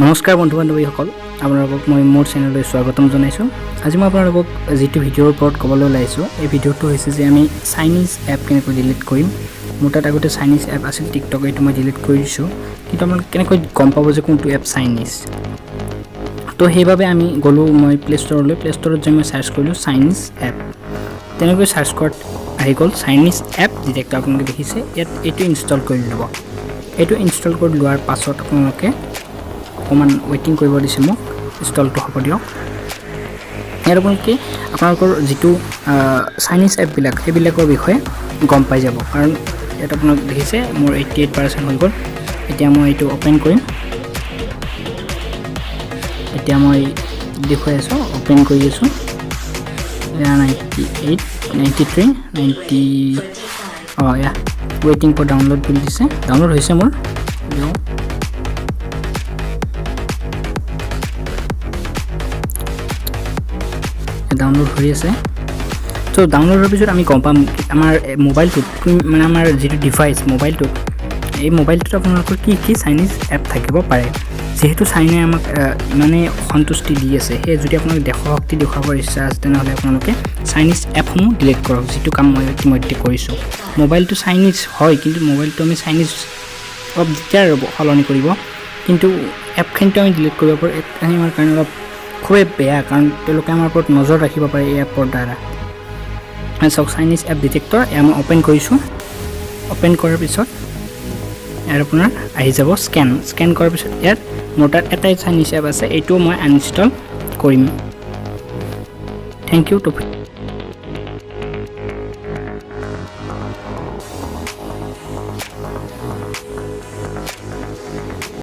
নমস্কাৰ বন্ধু বান্ধৱীসকল, আপোনালোকক মই মোৰ চেনেললৈ স্বাগতম জনাইছোঁ। আজি মই আপোনালোকক যিটো ভিডিঅ'ৰ ওপৰত ক'বলৈ ওলাইছোঁ, এই ভিডিঅ'টো হৈছে যে আমি চাইনিজ এপ কেনেকৈ ডিলিট কৰিম। মোৰ তাত আগতে চাইনিজ এপ আছিল টিকটক, এইটো মই ডিলিট কৰি দিছোঁ। কিন্তু আপোনালোকে কেনেকৈ গম পাব যে কোনটো এপ চাইনিজ? তো সেইবাবে আমি গ'লোঁ মই প্লে ষ্ট'ৰলৈ। প্লে ষ্ট'ৰত যাই মই চাৰ্চ কৰিলোঁ চাইনিজ এপ। তেনেকৈ চাৰ্চ কৰাত আহি গ'ল চাইনিজ এপ ডিটেক্টৰ। আপোনালোকে দেখিছে ইয়াত, এইটো ইনষ্টল কৰি ল'ব। এইটো ইনষ্টল কৰি লোৱাৰ পাছত আপোনালোকে অকণমান ৱেইটিং কৰিব দিছে মোক, ইনষ্টলটো হ'ব দিয়ক। ইয়াত আপোনালোকে আপোনালোকৰ যিটো চাইনিজ এপবিলাক, সেইবিলাকৰ বিষয়ে গম পাই যাব। কাৰণ ইয়াত আপোনালোক দেখিছে, মোৰ 88% হৈ গ'ল। এতিয়া মই এইটো অ'পেন কৰিম। এতিয়া মই দেখুৱাই আছোঁ, অ'পেন কৰি আছোঁ। এয়া 98, 93, 90। অঁ, এয়া ৱেইটিং ফৰ ডাউনলোড বুলি দিছে। ডাউনলোড হৈছে মোৰ। দিয়ক। ডাউনলোড হৈ আছে। ত' ডাউনলোড হোৱাৰ পিছত আমি গম পাম আমাৰ মোবাইলটোত, মানে আমাৰ যিটো ডিভাইচ মোবাইলটোত, এই মোবাইলটোত আপোনালোকৰ কি কি চাইনিজ এপ থাকিব পাৰে। যিহেতু চাইনাই আমাক ইমানেই অসন্তুষ্টি দি আছে, সেয়ে যদি আপোনালোক দেশভক্তি দেখুৱাবৰ ইচ্ছা আছে, তেনেহ'লে আপোনালোকে চাইনিজ এপসমূহ ডিলিট কৰক, যিটো কাম মই ইতিমধ্যে কৰিছোঁ। মোবাইলটো চাইনিজ হয়, কিন্তু মোবাইলটো আমি চাইনিজ অলপ দিগদাৰ ৰ'ব সলনি কৰিব, কিন্তু এপখিনিতো আমি ডিলিট কৰিব পাৰোঁ। এপখিনি আমাৰ কাৰণে অলপ খুবেই বেয়া, কাৰণ তেওঁলোকে আমাৰ ওপৰত নজৰ ৰাখিব পাৰে এই এপৰ দ্বাৰা। চাওক, চাইনিজ এপ ডিটেক্টৰ, এয়া মই অ'পেন কৰিছোঁ। অ'পেন কৰাৰ পিছত ইয়াত আপোনাৰ আহি যাব স্কেন। স্কেন কৰাৰ পিছত ইয়াত মোৰ তাত এটাই চাইনিজ এপ আছে, এইটোও মই আনইনষ্টল কৰিম। Thank U.